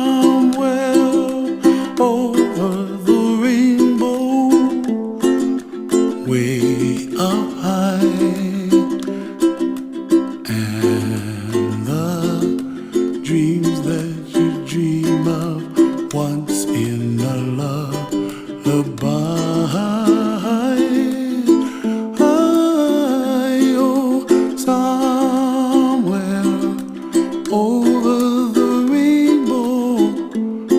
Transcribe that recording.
Somewhere over the rainbow, way up high, and the dreams that you dream of once in a lullaby.